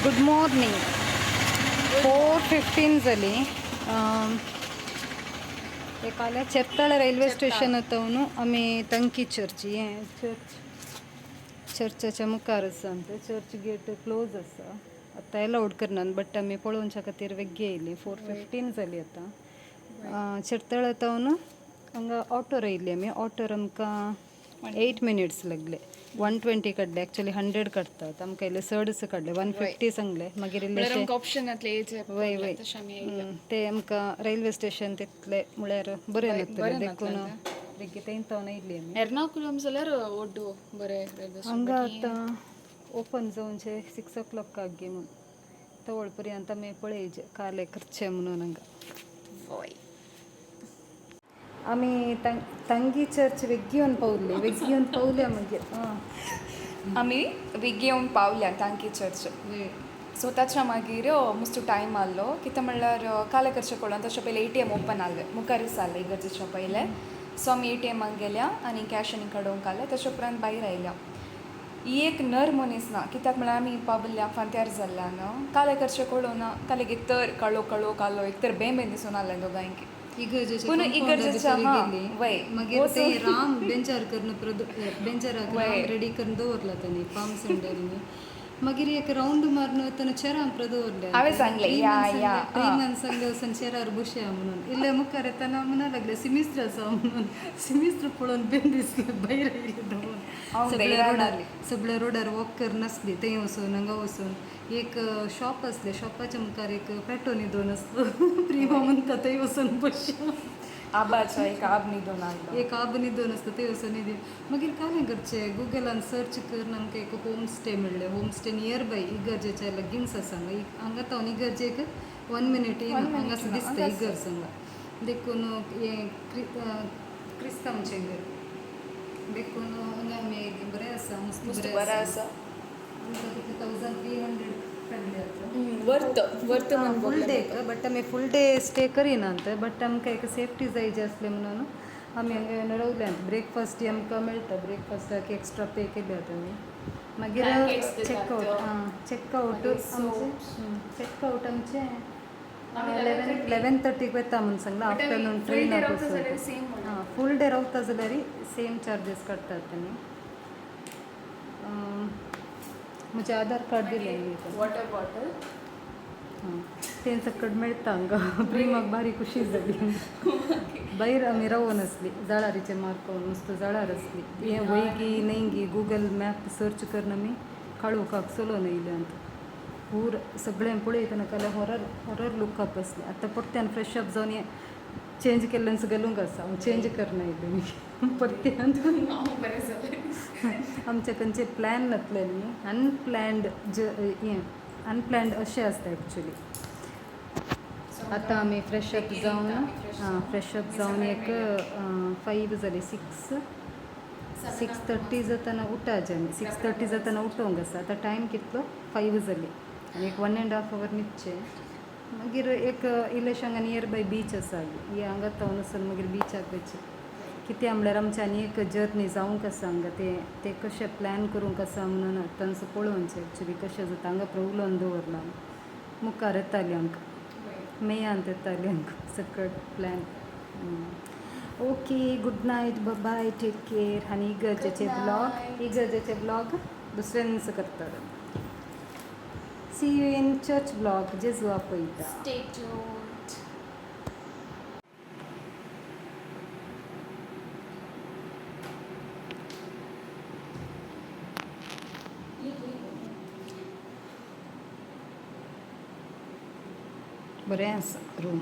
Good morning. 4:15 जाली. फाल्यां चेपताळ railway station थंय आमी तंकी चर्च हें चर्च चर्चाच्या मुखार आसा आमचें. चर्च गेट क्लोज आसा आतां, एलावड करनात, बट आमी पळोवच्या खातीर वेग्गी येयली. 4:15 जाली आतां. चेरताळ थावन हांगा ऑटोर येयली आमी. ऑटोर आमकां 8 मिनिट्स लागले. 120 काडले. एक्चुअली 100 काडटात, आमकां इल्ले चडच काडले. 150 सांगले. मागीर म्हणल्यार इल्लेशे आमकां ऑप्शन जातलें येयचे. वय वय तशें आमी येयले. ते आमकां रेल्वे स्टेशन तितले म्हळ्यार बरें नासतलें. बरें. देखून नासलें. बेगीन थंय थावन येयली आमी. एर्नाकुलम जाल्यार ओड्डू बरें रेल्वे स्टेशन. हांगा आतां ओपन जावचे 6 ओ क्लॉक गे म्हूण. तवळ पर्यंत आमी पळयचे काले करचे म्हणून हांगा. वय. आमी तंगी चर्च वेग्गी येवन पावली. वेग्गी येवन पावल्या मागीर आं. आमी वेगीं येवन पावल्या तांकी चर्च. सो ताच्या मागीर मुस्त टायम आहलो. कितें म्हणल्यार काले करचें पडलो. ताच्या पयलें एटीएम ओपन आहलें, मुखारूच आहलें इगर्जेच्या पयलें. सो आमी एटीएमाक गेल्या आनी कॅश आनी काडूंक आहलें. ताच्या उपरांत भायर आयल्या. ही एक नर मनीस ना. कित्याक म्हळ्यार आमी पावल्या फांत्यार जाल्ल्या न्हू, काले करचें कळूं ना. काल एक तर काळो काळो कालो, एक तर बें बें दिसून आहलें दोगांयकी. इगर्जेच्या पूण कंपाऊंडा इगर्जेच्या भितर हां गेली. वय. मागीर ते राम बेंचार करून, बेंचाराक राम रेडी करून दवरला तांणी पाम संडेनी. मागीर एक रावंड मारून वतना चेरां दवरले. हांवें सांगलें, या या. प्रेमान सांगले, वचून चेरार बसया म्हणून. इल्ले मुखार येतना म्हणा लागले, सिमिस्त्र आसा म्हणून. सिमिस्त्र पळोवन बेन दिसले, भायर आयले धांवून. हांव सगळ्या धैर्यान रोडार आसली. सगळ्या रोडार वॉक कर नासली. थंय वचून हांगा वचून एक शॉप आसलें. शॉपाच्या मुखार एक पेटो न्हिदोन आसलो. प्रिमा म्हणटा, थंय वचून बसया. आबाचो एक आब न्हिदून आहलो. एक आब न्हिदोन आसता, थंय वचून न्हिदी. मागीर कांय करचें, गुगलान सर्च करून आमकां एक होम स्टे मेळ्ळें. होम स्टे नियर बाय, इगर्जेच्या लागींच आसा. हांगा हांगा थावन इगर्जेक 1 मिनीट येना. हांगासर दिसता इगर्ज हांगा. देखून हें क्रिस्तांवचें घर देखून हांगा आमी येयलीं. बरें आसा. मस्त. मस्त. बरें. बरें आसा. आसा. आमकां तितले 1300 काडले आतां. वर्त वर्त म्हण. फूल डे, बट आमी फूल डे स्टे करिनात, बट आमकां एक सेफ्टी जाय जी आसली म्हणून आमी हांगा येवन रावल्यात. ब्रेकफास्ट आमकां मेळटा. ब्रेकफास्टाक एक्स्ट्रा पे केल्यात आमी. मागीर Blankets दितात. चेकआवट. आं, चेकआवट. मागीर आमचें चेकआवट आमचें 11:30क वता म्हणून सांगलां. Afternoon train. सेम. हां, फूल डे रावता जाल्यार सेम चार्जीस काडटात तेमी. म्हजें आधार कार्ड दिलें. Water bottle. हां, तें सकट मेळटा हांगा. प्रेमाक बारी खुशी जाली. भायर आमी रावून आसली, जळारीचे मार्कोवन मस्त जळार आसली. हें वयगी न्हय, गुगल मॅप सर्च करून आमी काळोखाक चलोवन येयले. आतां पूर सगळें पळयतना काल्यार हॉरर हॉरर लुकअप आसलें. आतां परत्यान फ्रेश अप जावन हें चेंज केल्ल्यान घालूंक आसा. हांव चेंज करना येयलें परत्यान. बरें जालें. आमचे खंयचे प्लॅन नासले न्ही, अनप्लॅन्ड ज हें अनप्लॅन्ड अशें आसता एक्चुली. आतां आमी फ्रेश अप जावन, आं, फ्रेश अप जावन एक 5 जाली. 6:30 जातना उठाचें आमी. 6:30 जातना उठोवंक आसा. आतां टायम कितलो? 5 जाली आनी एक 1.5 our न्हिदचें. मागीर एक इल्लेशें हांगा नियर बाय बीच आसा. हे हांगा थावन वचून मागीर बिचाक वयचें. कितें म्हणल्यार आमचें आनी एक जर्नी जावंक आसा हांगा. तें तें कशें प्लॅन करूंक आसा म्हणून आतांच पळोवचें. एक्चुली कशें जाता. हांगा उलोवन दवरलां. मुखार येतालें आमकां, मेयांत येतालें आमकां सकट plan. Okay, good night, bye, take care. आनी इगर्जेचे ब्लॉग, इगर्जेचे ब्लॉग दुसऱ्या करतात. See you in church vlog. जेजू आपयता. Stay tuned. बरें आसा रूम.